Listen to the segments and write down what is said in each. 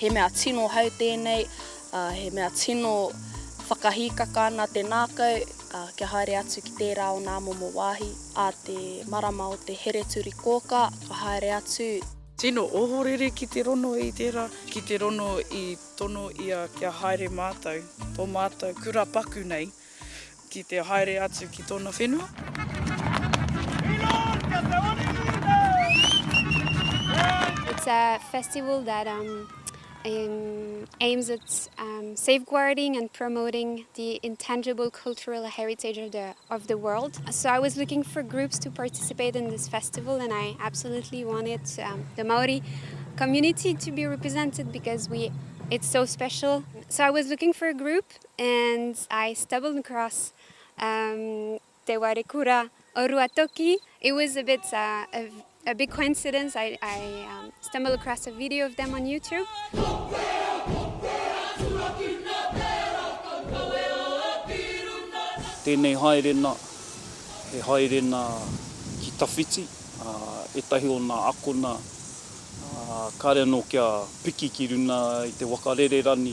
He mea tino hou tēnei, ā, he mea tino whakahīkaka ana te nākau, ā, kia haere atu ki tērā o nā momo wāhi. Ā te marama o te Hereturikōkā, ka haere atu. Tino ohorere ki te rono i tērā, ki te rono i tono ia kia haere mātou, tō mātou kura paku nei, ki te haere atu ki tōna whenua. It's a festival that um, um, aims at um, safeguarding and promoting the intangible cultural heritage of the, of the world. So I was looking for groups to participate in this festival and I absolutely wanted um, the Maori community to be represented because we it's so special. So I was looking for a group and I stumbled across um, Te Warekura o Ruatoki. It was a bit uh, a, a big coincidence. I, I um, stumbled across a video of them on YouTube. Tēnei haerena, he haerena ki tawhiti, ā, ētahi o nā akona, ā, kāre anō kia piki ki runa i te waka rererani,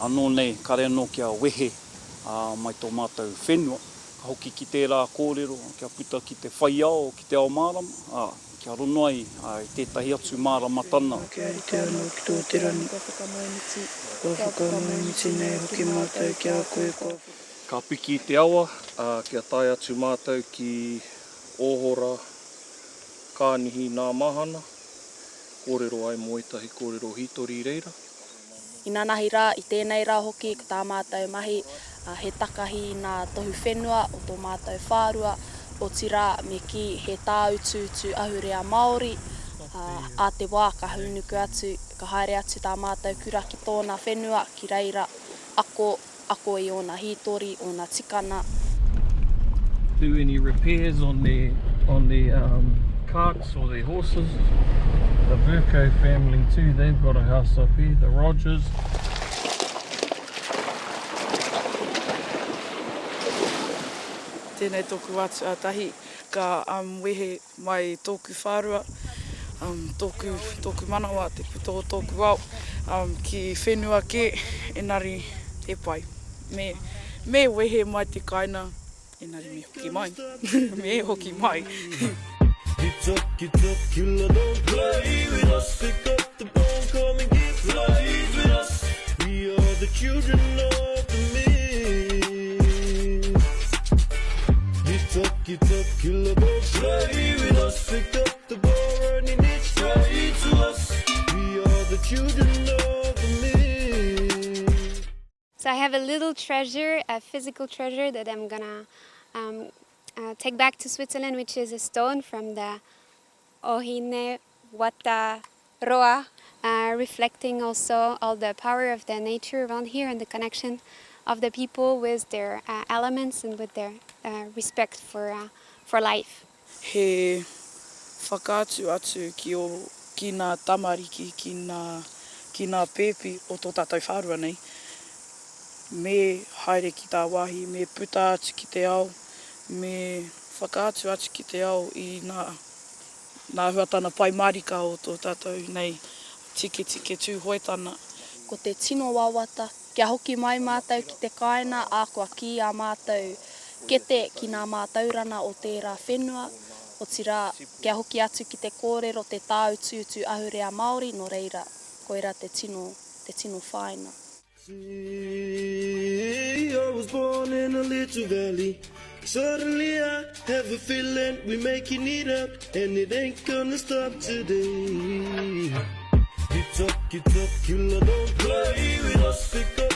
Anō nei, kare anō kia wehe mai tō mātou whenua, ka hoki ki tērā kōrero, kia puta ki te whai ao, ki te ao mārama, ā, kia rono ai i tētahi atu māramatana. Kia rite anō ki tō te rangi. Kua whakamoemiti nei hoki mātou ki a koe, kua. Ka piki i te awa, ā, kia tae atu mātou ki Ōhora, Kānihi, Nāmahana, kōrero ai mō ētahi kōrero hītori i reira. Inanahi rā, i tēnei rā hoki, ko tā mātou mahi, he takahi i nā tohu whenua o tō mātou whārua, otirā, me kī, he tāutuutu ahurea Māori, ā, ā te wā ka hūnuku atu, ka haere atu tā mātou kura ki tōna whenua, ki reira, ako, ako i ōna hītori, ōna tikana. Do any repairs on their on their um, carts or their horses. The Burko family too, they've got a house up here, the Rogers. Tēnei tōku wā tuatahi ka um, wehe mai tōku whārua, um, tōku, tōku manawa, te puta o tōku ao, um, ki whenua kē, engari he pai. Me, me wehe mai te kāinga, engari me hoki mai. me hoki mai. So I have a little treasure, a physical treasure that I'm gonna um, uh, take back to Switzerland, which is a stone from the Ohine Wata Roa, uh, reflecting also all the power of the nature around here and the connection of the people with their uh, elements and with their uh, respect for, uh, for life. He whakaatu atu ki ō, ki nā tamariki, ki nā, ki nā pēpi o tō tātou whārua nei, me haere ki tāwāhi, me puta atu ki te ao, me whakaatu atu ki te ao i nā, nā huatana pai mārika o tō tātou nei tiketike Tūhoetana. Ko te tino wawata, kia hoki mai mātou ki te kāinga, ā, kua kī ā mātou kete ki nā mātaurana o tērā whenua, otirā, kia hoki atu ki te kōrero te tāutuutu ahurea Māori, nō reira, koirā te tino, te tino whāinga. See, I was born in a little valley Suddenly I have a feeling we making it up And it ain't gonna stop today You talk, you talk, killer, don't play with us Pick up.